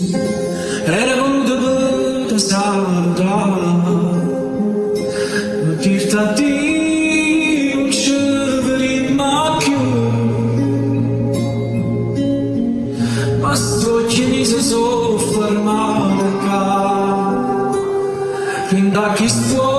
Era venuto pe te salutà Pe dirte addio nun ce vedimmo cchiù Ma st'uocchie mi se so' fermate ccà Dint' a chist'uocchie.